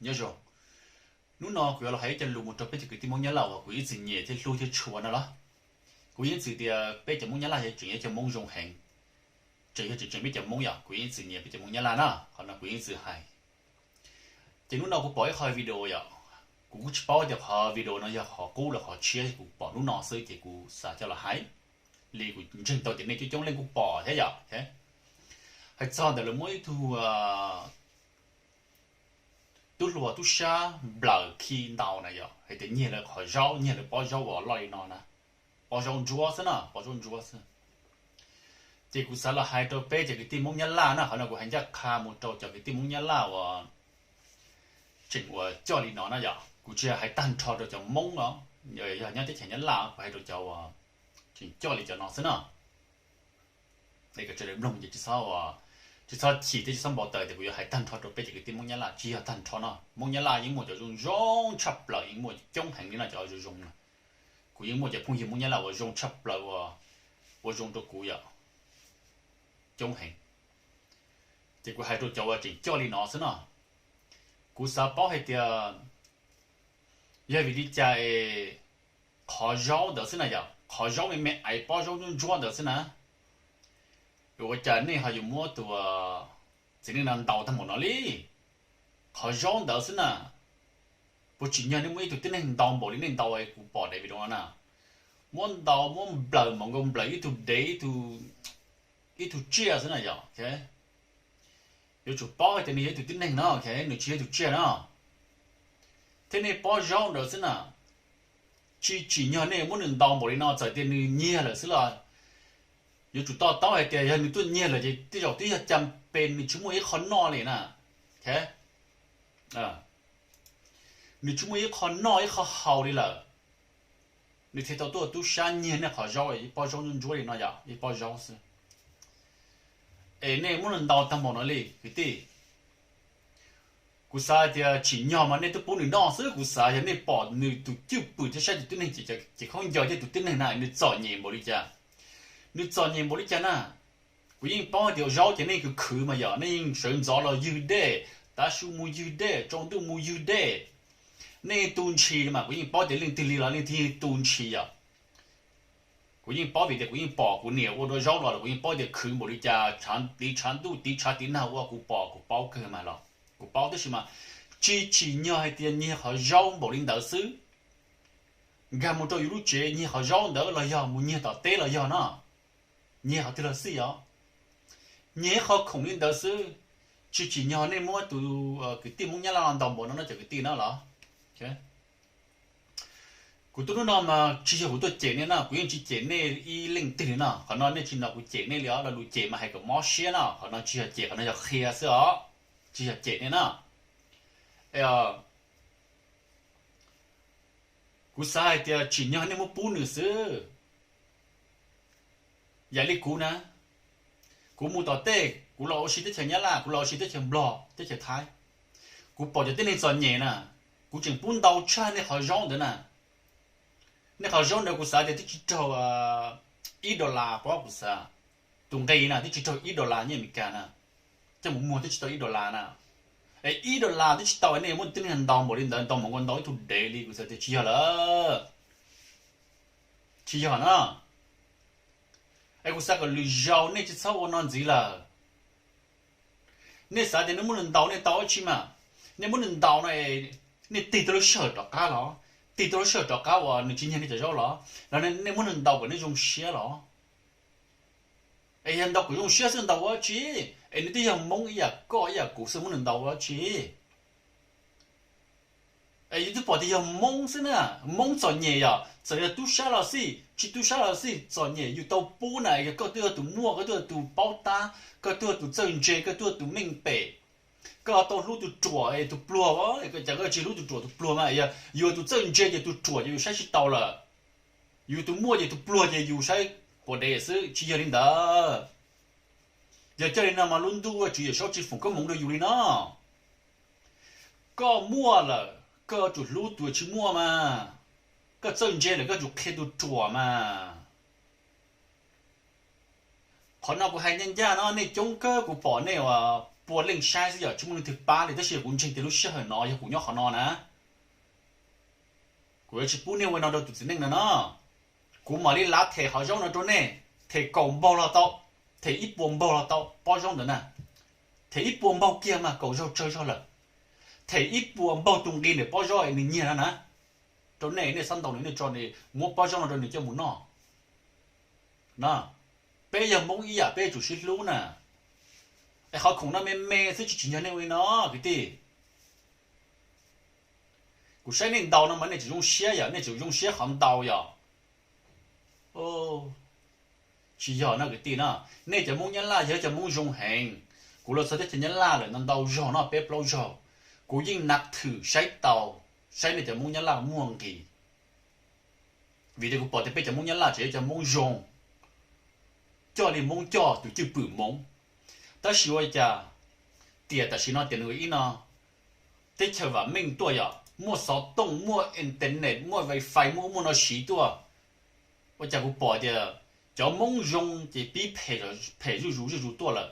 Nyob zoo, hnub no kuv yuav los hais ib co lus mus rau peb cov kwv tij Hmoob Nyab Laj uas kuv ib txwm nyiam thiab hlub thiab tshua no los. Kuv yeej xav tias peb cov Hmoob Nyab Laj yog tseem yog cov Hmoob zoo heev, tseem yog tseem tseem peb cov Hmoob yom, kuv yeej ib txwm nyiam peb cov Hmoob Nyab Laj na, qhov no kuv yeej ib txwm hais. Ces hnub no kuv pom ib qho video yom, kuv kuj tsis paub tias qhov video no yog qhov qub los qhov tshiab, kuv pom hnub no xwb ces kuv xav coj los hais, li kuv ntseeg tau tias nej coob coob leej kuj pom thiab yom. Hais txog ntawm lawv muab ib tug tub hluas tub sab nplawm khi ntaus na yom, hais tias nyiag lawv qhov zaub, nyiag lawv pob zaub uas loj li no na, pob zaub ntsuab xwb na, pob zaub ntsuab xwb. Ces kuv xav los hais rau peb cov kwv tij Hmoob Nyab Laj na, qhov no kuv hais ncaj qha mus rau cov kwv tij Hmoob Nyab Laj uas tseem uas coj li no na yom, kuv tsis yog hais tag nrho rau cov Hmoob os, yog nyob teb chaws Nyab Laj kuv hais rau cov uas tseem coj li cov no xwb na. Sawv daws mloog ces tsis txhob, tsis txhob chim thiab tsis txhob npau taws tias kuv yuav hais tag nrho rau peb cov kwv tij Hmoob Nyab Laj, tsis yog tag nrho no. Hmoob Nyab Laj yeej muaj cov zoo zoo tshaj plaws, yeej muaj coob heev li no cov zoo zoo na. Kuv yeej muaj cov phooj ywg Hmoob Nyab Laj uas zoo tshaj plaws uas ua zoo rau kuv yom, coob heev. Ces kuv hais rau cov uas tseem coj li no xwb no. Kuv xav paub hais tias yog vim li cas es qhov zaub ntawd xwb na yom, qhov zaub me me aiv pob zaub ntsuab ntsuab ntawd xwb na, ua cas nej ho yuav muab tus txiv neej no ntaus tag npaum no li? Qhov zaub ntawd xwb na, puas tsim nyog nej muab ib tug tib neeg ntaus npaum li nej ntaus kuv pom daim video no na? Muab ntaus muab nplawm npaum nkaus nplawm ib tug dev, ib tug tsiaj xwb na yom. Yuav tsum paub hais tias nws yog ib tug tib neeg no, nws tsis yog ib tug tsiaj no. Thiab nej pob zaub ntawd xwb na, tsis tsim nyog nej muab nws ntaus npaum li no, txawm tias nws nyiag lawm xwb los yuav tsum to taub hais tias yog nws tuaj nyiag lawm ces tej zaum twb yog cas pes nws tsis muaj ib qho noj li na. Nws tsis muaj ib qho noj ib qho haus li lawm, nws thiaj tau tuaj tub sab nyiag nej qhov zaub, ib pob zaub ntsuab ntsuab li no yom, ib pob zaub xwb. Es nej muab nws ntaus tag npaum no li kwv tij. Kuv xav hais tias tsim nyog mas nej twb pub nws noj xwb, kuv xav yog nej pom nws tus cwj pwm thiab saib tus tib neeg ces khaub ncaws thiab tus tib neeg na nws txom nyem npaum li cas. Nws txom nyem npaum li cas na, kuv yeej paub hais tias zaub ces nej khwv khwv mas yog nej yeej sawv ntxov los ywg dej, tav su mus ywg dej, tsaus ntuj mus ywg dej. Nej tu ntshis mas kuv yeej paub tias leej twg li los leej twg yeej tu ntshis yom. Kuv yeej paub vim tias kuv yeej pom kuv niam ua dua zaub los kuv yeej paub tias khwv npaum li cas, tiv tshav ntuj tiv tshav tiv nag ua kuv pom kuv paub kawg mas los kuv paub tab sis mas tsis tsim nyog hais tias nyiag qhov zaub npaum li ntawd xwb. Nkag mus rau yus lub tsev nyiag qhov zaub ntawd los yog mus nyiag tom teb los yog no, nyiag qhov twg los xij os, nyiag ib qho khoom li ntawd xwb, tsis tsim nyog nej muab tus kwv tij Hmoob Nyab Laj no ntaus npaum no no cov kwv tij na los. Kuv tuaj hnub no mas tsis yog kuv tuaj cem nej na, kuv yeej tsis cem nej ib leej twg li na, qhov no nej tsis nco kuv cem nej li os, lo lus cem mas hais kom mob siab na, qhov no tsis yog cem, qhov no yog qhia xwb os, tsis yog cem nej na. Kuv xav hais tias tsim nyog nej muab pub nws xwb. Yam li kuv na, kuv mus tom tej, kuv los ua si teb chaws Nyab Laj, kuv los ua si teb chaws Nplog, teb chaws Thaib, kuv pom cov tib neeg txom nyem na, kuv tseem pub ntau tshaj nej qhov zaub ntawd na. Nej qhov zaub ntawd kuv xav tias twb tsis raug ib dollar pab kuv xav, tus nqi na twb tsis raug ib dollar nyiaj Amelikas na, coj mus muag twb tsis tau ib dollar na. Es ib dollar twb tsis tau nej muab tib neeg ntau npaum li ntawd, ntau npaum nkaus ntau ib tug dev li, kuv xav tias tsis yog lawm, tsis yog na. Es kuv xav kom lwm zaus nej tsis txhob ua no ntxiv lawm. Nej xav tias nej muab nws ntaus nej tau dab tsi mas? Nej muab nws ntaus no, nej tig tau lub sij hawm rov qab los? Tig tau lub sij hawm rov qab uas nws tsis nyiag nej cov zaub los? Los nej muab nws ntaus kom nej zoo siab los? Es yog ntaus kom zoo siab xwb ntaus ua dab tsi? Es nws twb yog Hmoob ib yam koj ib yam kuv xwb, muab nws ntaus ua dab tsi? Es yus twb pom tias yog Hmoob xwb na, Hmoob txom nyem yom, txawm yog tub sab los xij, tsis tub sab los xij, txom nyem yus tau pub na, koj twb yog tus muaj, koj twb yog tus paub tab, koj twb yog tus txawj ntse, koj twb yog tus meej pem, koj tau hlub tus ruam tus pluag, cas koj tsis hlub tus ruam tus pluag mas? Yog yus tus txawj ntse ces tus ruam ces yus saib tsis taus lawm, yus tus muaj ces tus pluag ces yus saib puas dev xwb, tsis yog li ntawd. Yog coj li no mas lub ntuj Vajtswv Yawmsaub tsis foom koob hmoov rau yus li no. Koj muaj lawm koj yuav tsum hlub tus tsis muaj mas, koj txawj ntse lawm koj yuav tsum qhia tus ruam mas. Qhov no kuv hais ncaj ncaj no, nej coob kawg, kuv pom nej uas pua leej saib xwb yom, tsis muaj leej twg pab li, tab sis kuv ntseeg tias lub sij hawm no yog kuv nyob qhov no na, kuv yuav tsis pub nej ua no rau tus txiv neej no no. Kuv mam li lav them qhov zaub no rau nej, them kaum npaug los tau, them ib puas npaug los tau pob zaub ntawd na. Them ib puas npaug kiag mas kaum zaug tsawg zaug lawm. Them ib puas npaug tus nqi ntawm pob zaub es nws nyiag no na, rau nej, nej xob ntaus nws, nej tso nws, muab pob zaub no rau nws coj mus noj na. Peb yog Hmoob ib yam peb yuav tsum sib hlub na. Es qhov khoom no me me xwb tsis tsim nyog nej ua li no kwv tij. Kuv saib nej ntaus no mas nej tseem zoo siab yom, nej tseem zoo siab qhov ntaus yom. Tsis yog no kwv tij no, nej cov Hmoob Nyab Laj yog cov Hmoob zoo heev. Kuv los txog teb chaws Nyab Laj lawm ntau ntau zaug no, peb plaub zaug, kuv yeej na thwm saib tau, saib nej cov Hmoob Nyab Laj muaj nqis. Vim tias kuv pom tias peb cov Hmoob Nyab Laj tseem yog cov Hmoob zoo, coj li Hmoob coj tus cwj pwm Hmoob. Tab sis ua li cas tias tam sim no tias nws ib no teb chaws vam meej tuaj yom, muaj xov tooj, muaj internet, muaj wifi, muaj ub muaj no siv tuaj, ua cas kuv pom tias cov Hmoob zoo ces pib phem, phem zuj zus zuj zus tuaj lawm,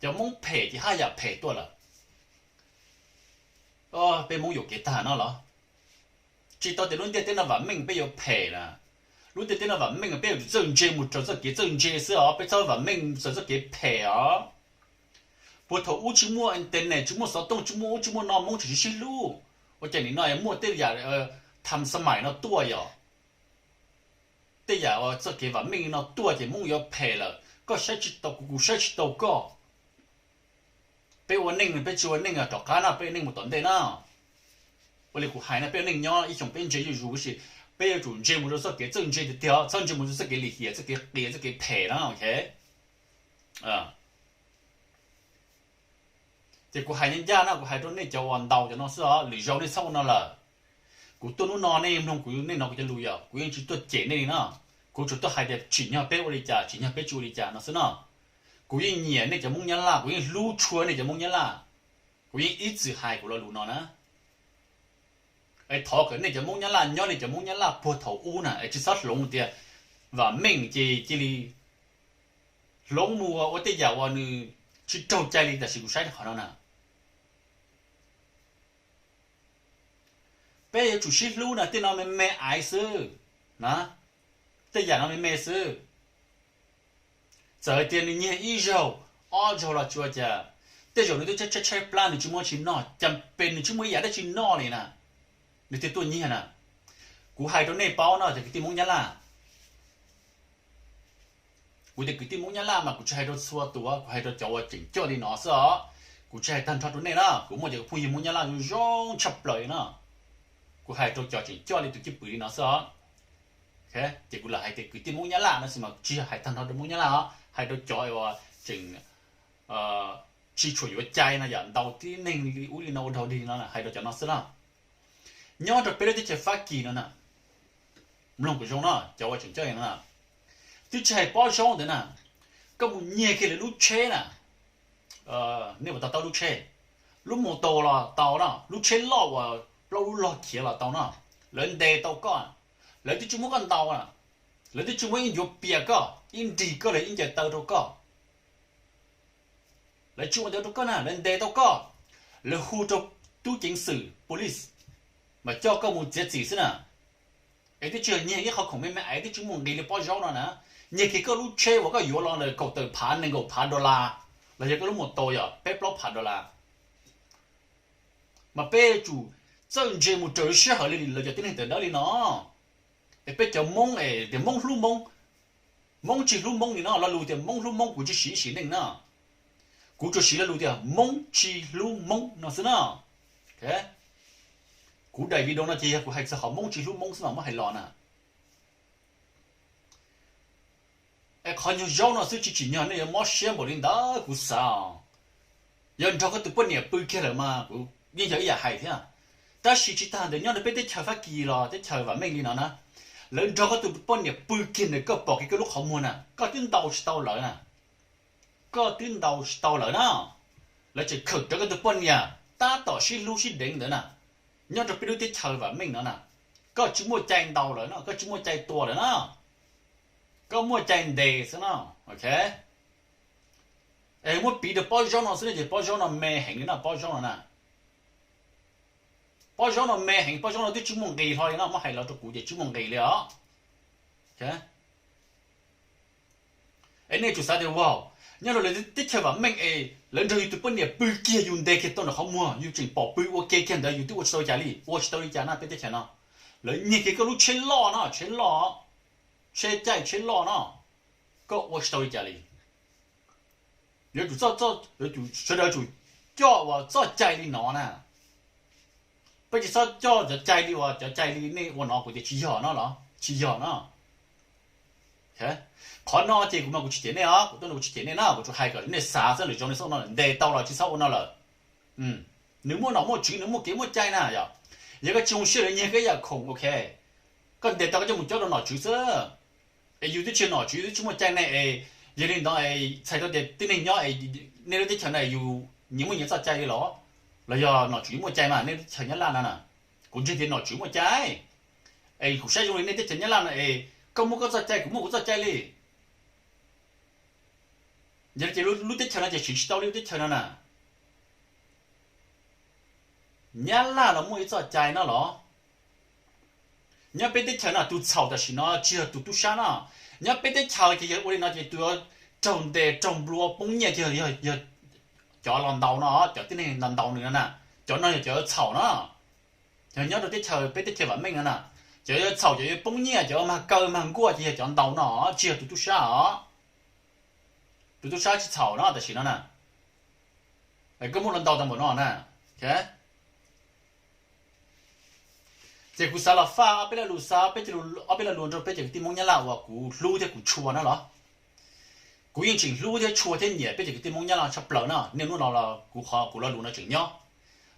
cov Hmoob phem ces haj yam phem tuaj lawm. Peb Hmoob yuam kev tag no los? Tsis tau tias lub ntiaj teb no vam meej peb yuav phem na. Lub ntiaj teb no vam meej peb yuav tsum txawj ntse mus raws txoj kev txawj ntse xwb os, peb txhob vam meej raws txoj kev phem os. Puag thaum ub tsis muaj internet, tsis muaj xov tooj, tsis muaj ub tsis muaj no, Hmoob tseem sib sib hlub. Ua cas nim no muaj tej yam tham xas mais no tuaj yom, tej yam uas txoj kev vam meej no tuaj ces Hmoob yuav phem lawm, koj saib tsis tau kuv, kuv saib tsis tau koj. Peb ua neej peb tsis ua neej rov qab no, peb ua neej mus tom ntej na. Ua li kuv hais no, peb ua neej nyob ib xyoos peb ntse zuj zus, tab sis peb yuav tsum ntse mus rau txoj kev txawj ntse tiag tiag, txhob ntse mus rau txoj kev lim hiam, txoj kev qias, txoj kev phem na, ok. Ces kuv hais ncaj ncaj no, kuv hais rau nej cov uas ntaus cov no xwb os, lwm zaus nej txhob ua no lawm. Kuv tuaj hnub no nej mloog kuv, nej hnov kuv cov lus yom, kuv yeej tsis tuaj cem nej li no. Kuv tsuas tuaj hais tias tsim nyog peb ua li cas, tsim nyog peb tsis ua li cas no xwb no. Kuv yeej nyiam nej cov Hmoob Nyab Laj, kuv yeej hlub tshua nej cov Hmoob Nyab Laj. Kuv yeej ib txwm hais kuv lo lus no na. Es thov kom nej cov Hmoob Nyab Laj nyob li cov Hmoob Nyab Laj puag thaum ub na, es tsis txhob hloov tias vam meej ces cia li hloov mus ua tej yam uas nws tsis raug cai li tam sim kuv saib qhov no na. Peb yuav tsum sib hlub na, tej no me me aiv xwb na, tej yam no me me xwb. Txawm hais tias nws nyiag ib zaug, ob zaug los tsis ua cas, tej zaum nws twb tshaib tshaib plab nws tsis muaj dab tsi noj, cas pes nws tsis muaj ib yam dab tsi noj li na, nws thiaj tuaj nyiag na. Kuv hais rau nej paub no cov kwv tij Hmoob Nyab Laj, kuv tias kwv tij Hmoob Nyab Laj mas kuv tsis hais rau txhua tus, kuv hais rau cov uas tseem coj li no xwb os. Kuv tsis hais tag nrho rau nej na, kuv muaj cov phooj ywg Hmoob Nyab Laj zoo zoo tshaj plaws li no. Kuv hais rau cov tseem coj li tus cwj pwm li no xwb os. Ces kuv lam hais tias kwv tij Hmoob Nyab Laj no xwb mas tsis yog hais tag nrho rau Hmoob Nyab Laj os, hais rau cov uas tseem tsis tshua yuav cai no, yam ntaus tib neeg li ub li no ua dog dig no, hais rau cov no xwb na. Nyob rau peb lub teb chaws Fab Kis no na, mloog kuv zoo no, cov uas tseem coj no na, twb tsis hais pob zaub ntawd na, koj mus nyiag kiag lawv lub tsheb na, nej puas to taub lub tsheb, lub mus taus los tau no, lub tsheb loj uas plaub lub log khiav los tau no, lawv ntes tau koj, lawv twb tsis muab koj ntaus na, lawv twb tsis muab ib ncuav pias koj, ib nrig koj los ib ncaws taw rau koj. Lawv tsis ua ntawd rau koj na, lawv ntes tau koj, lawv hu rau tub ceev xwm police mas coj koj mus txiav txim xwb na. Es twb tsis yog nyiag ib qho khoom me me aiv twb tsis muaj nqis li pob zaub no na, nyiag kiag koj lub tsheb uas koj yuav los ntawm kaum tawm phav nees nkaum phav dollar, los yog koj lub mus taus yog peb plaub phav dollar. Mas peb yuav tsum txawj ntse mus raws sij hawm li lawv cov tib neeg tawv dawb li no. Es peb cov Hmoob es tias Hmoob hlub Hmoob, Hmoob tsis hlub Hmoob li no, lo lus tias Hmoob hlub Hmoob kuv tsis siv ib sim neej na. Kuv tsuas siv lo lus tias Hmoob tsis hlub Hmoob no xwb na. Kuv daim video no ces yog kuv hais txog qhov Hmoob tsis hlub Hmoob xwb mas muab hais los na. Es qhov nyuag zaub no xwb tsis tsim nyog nej yuav mob siab npaum li ntawd kuv xav os. Yog nrog koj tus poj niam pw kiag lawm mas kuv yeej yog ib yam hais thiab. Tab sis tsis tas ntawd nyob rau peb teb chaws Fab Kis los teb chaws vam meej li no na, lawv nrog koj tus poj niam pw kiag ntawm koj pom kiag koj lub qhov muag na, koj twb ntaus tsis tau lawv na. Koj twb ntaus tsis tau lawv na. Lawv tseem khawm rawv koj tus poj niam tab tom sib hlub sib deev ntawd na. Nyob rau peb lub teb chaws vam meej no na, koj tsis muaj cai ntaus lawv no, koj tsis muaj cai tua lawv na. Koj muaj cai ntes xwb no, ok. Es muab piv rau pob zaub no xwb ne ces pob zaub no me heev li no, pob zaub no na. Pob zaub no me heev, pob zaub no twb tsis muaj nqis hlo li no, muab hais los rau kuv ces tsis muaj nqis li os. Es nej tsum xav tias, wow, nyob rau lawv teb chaws vam meej es lawv nrog yus tus poj niam pw kiag, yus ntes kiag tau nram qhov muag, yus tseem pom pw ua ke kiag ntawd, yus twb ua tsis tau li cas li, ua tsis tau li cas na peb teb chaws no. Lawv nyiag kiag koj lub tsheb loj no, tsheb loj, tsheb caij tsheb loj no, koj ua tsis tau li cas li. Yuav tsum, sawv daws tsum coj uas txoj cai li no na. Peb tsis txhob coj cov cai li uas cov cai li nej ua no, kuv tias tsis yog no los tsis yog no. Qhov no ces kuv mas kuv tsis cem nej os, kuv tuaj no kuv tsis cem nej na, kuv tsuas hais kom nej xav xwb, lwm zaus nej txhob ua no lawm, ntes tau los tsis txhob ua no lawm. Nws muaj nom muaj tswv, nws muaj kev muaj cai na yom. Yog koj tsis zoo siab lawv nyiag koj ib yam khoom, ok, koj ntes tau koj coj mus cob rau nom tswv xwb. Es yus twb tsis yog nom tswv, yus twb tsis muaj cai ne es, yog li ntawd es txhais tau tias tib neeg nyob es nej lub teb chaws no yus nyias muaj nyias txoj cai li los? Los yog nom tswv muaj cai mas nej lub teb chaws Nyab Laj no na? Kuv ntseeg tias nom tswv muaj cai. Es kuv saib zoo li nej teb chaws Nyab Laj no es koj muaj koj txoj cai, kuv muaj kuv txoj cai li. Yog li ces lub teb chaws no ces siv tsis tau li lub teb chaws no na. Nyab Laj los muaj ib txoj cai no los? Nyob peb teb chaws no tus txhaum tam sim no tsis yog tus tub sab no. Nyob peb teb chaws ces yog ua li no ces tus yuav raug ntes raug nplua poob nyiaj ces yog, yog cov los ntaus no, cov tib neeg los ntaus nws no na. Cov no yog cov yuav txhaum no. Yog nyob rau teb chaws, peb teb chaws vam meej no na, cov yuav txhaum, cov yuav poob nyiaj, cov mag kaw mag nkuaj ces yog cov ntaus no, tsis yog tus tub sab os. Tus tub sab tsis txhaum no tam sim no na. Koj muab los ntaus tau npaum no na. Ces kuv xav los faj ob peb lo lus, xav ob peb lo lus rau peb cov kwv tij Hmoob Nyab Laj uas kuv hlub thiab kuv tshua na los. Kuv yeej tseem hlub thiab tshua thiab nyiam peb cov kwv tij Hmoob Nyab Laj tshaj plaws na, niaj hnub no los kuv qhov kuv lo lus no tseem nyob.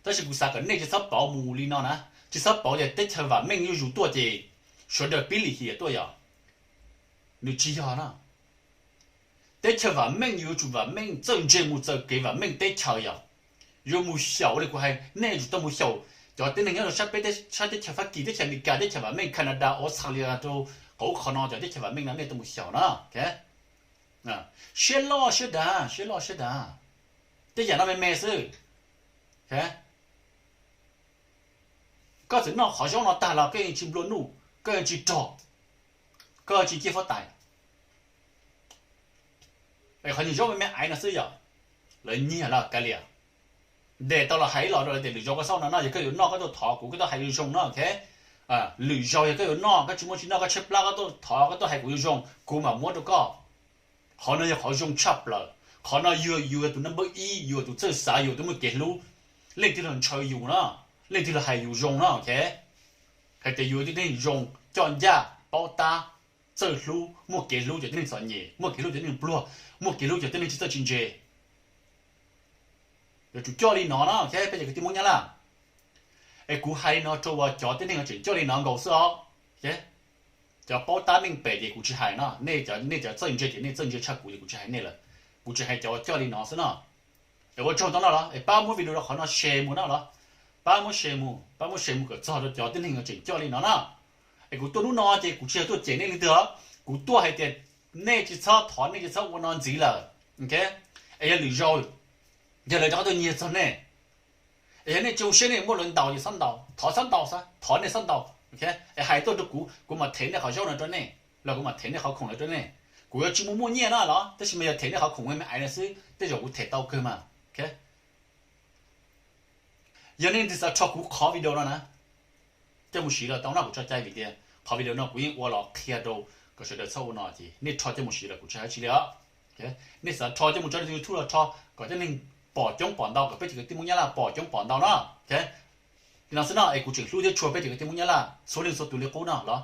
Tab sis kuv xav kom nej tsis txhob pauv mus li no na, tsis txhob pauv tias teb chaws vam meej yuav zus tuaj ces sawv daws pib lim hiam tuaj yom. Nws tsis yog na. Teb chaws vam meej yuav tsum vam meej txawj ntse mus txawm kev vam meej teb chaws yom. Yuav mus xyaum li kuv hais, nej yuav tsum tau mus xyaum cov tib neeg nyob rau sab peb, sab teb chaws Fab Kis, teb chaws Amelikas, teb chaws vam meej Canada, Australia, rau qhov ub qhov no cov teb chaws vam meej no nej tau mus xyaum na. Siab loj siab dav, siab loj siab dav, tej yam no me me xwb. Koj txawm noj qhov zaub no tag los koj yeej tsis nplua nuj, koj yeej tsis rog, koj tsis ciaj huab tais. Es qhov niag zaub me me aiv no xwb yom, lawv nyiag los kav liam. Ntes tau los hais ib los rau lawv tias lwm zaus koj xauj no no, yog koj yuav noj koj tuaj thov kuv, koj tuaj hais zoo zoo no, ok. Lwm zaus yog koj yuav noj, koj tsis muaj tsis noj, koj tshaib plab koj tuaj thov, koj tuaj hais kuv zoo zoo, kuv mam muab rau koj. Qhov no yog qhov zoo tshaj plaws. Qhov no yog yus yog tus number ib, yus yog tus txawj xav, yus yog tus muaj kev hlub. Leej twg los ntshaw yus no, leej twg los hais yus zoo no, ok. Hais tias yus yog tib neeg zoo, coj ncaj, paub tab, txawj hlub, muaj kev hlub cov tib neeg txom nyem, muaj kev hlub cov tib neeg pluag, muaj kev hlub cov tib neeg tsis txawj tsis ntse. Yuav tsum coj li no no, ok, peb cov kwv tij Hmoob Nyab Laj. Es kuv hais li no rau uas cov tib neeg tseem coj li no nkaus xwb os. Cov paub tab meej pem ces kuv tsis hais no, nej cov, nej cov txawj ntse ces nej txawj ntse tshaj kuv ces kuv tsis hais nej lawm. Kuv tseem hais cov uas coj li no xwb no. Es ua tsaug ntau no los es pab muab video rau qhov no share mus no los, pab muab share mus, pab muab share mus kom txog rau cov tib neeg uas tseem coj li no na. Es kuv tuaj hnub no ces kuv tsis yog tuaj cem nej leej twg os, kuv tuaj hais tias nej tsis txhob thov, nej tsis txhob ua no ntxiv lawm. Es yog lwm zaus, yog lawv rov qab tuaj nyiag txog nej, es yog nej tsis zoo siab nej muab lawv ntaus ces txhob ntaus, thov txhob ntaus xwb, thov nej txhob ntaus. Es hais tuaj rau kuv, kuv mam them nej qhov zaub no rau nej, los kuv mam them nej qhov khoom no rau nej. Kuv yuav tsis mus muaj nyiaj no los, tab sis mas yog them nej qhov khoom me me aiv no xwb, tej zaum kuv them tau kawg mas. Yog nej leej twg xav rho kuv qhov video no na, coj mus siv los tau no, kuv tso cai vim tias qhov video no kuv yeej ua los qhia rau kom sawv daws txhob ua no ces nej rho coj mus siv los kuv tsis hais dab tsi li os. Nej xav rho coj mus tso rau YouTube los rho, kom cov neeg pom coob pom ntau, kom peb cov kwv tij Hmoob Nyab Laj pom coob pom ntau no. Li no xwb no es kuv tseem hlub thiab tshua peb cov kwv tij Hmoob Nyab Laj txhua leej txhua tus li qub no los.